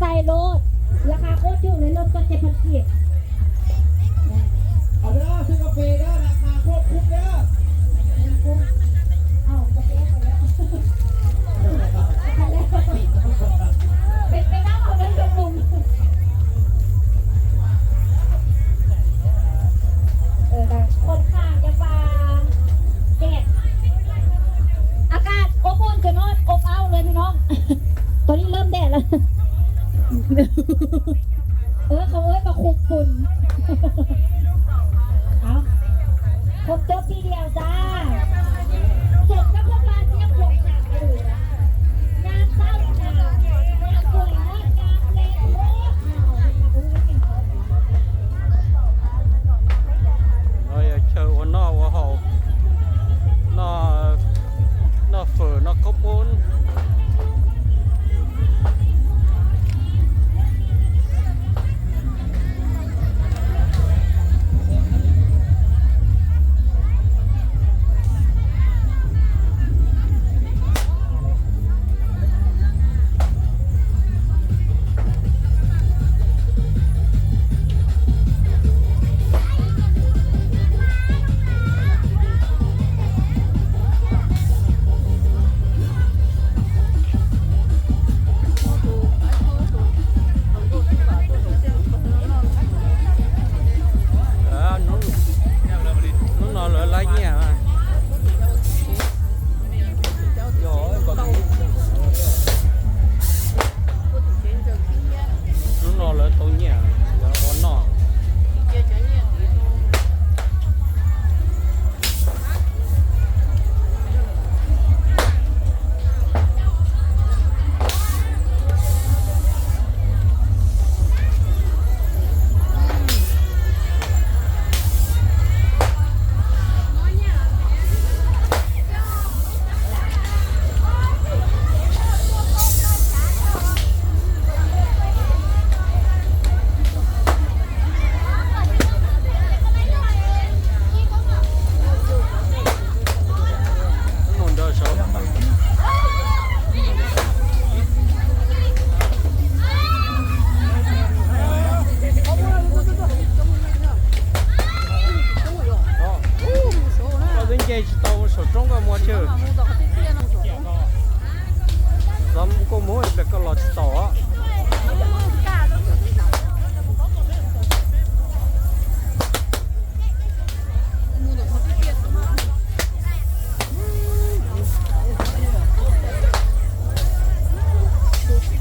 ใส่โลด ราคาโคตรถูกเลย เริ่มต้นเจ็ดพันกีบ เอาเด้อ ซื้อกาแฟเด้อ ราคาโคตรคุ้มเด้อ เอากาแฟหมดแล้ว เป็นไปได้เอาเรื่องกระปุก เออ คนข้างจะมาแดด อากาศอบอุ่นจนฮอดอบอ้าวเลยพี่น้อง ตอนนี้เริ่มแดดแล้ว เ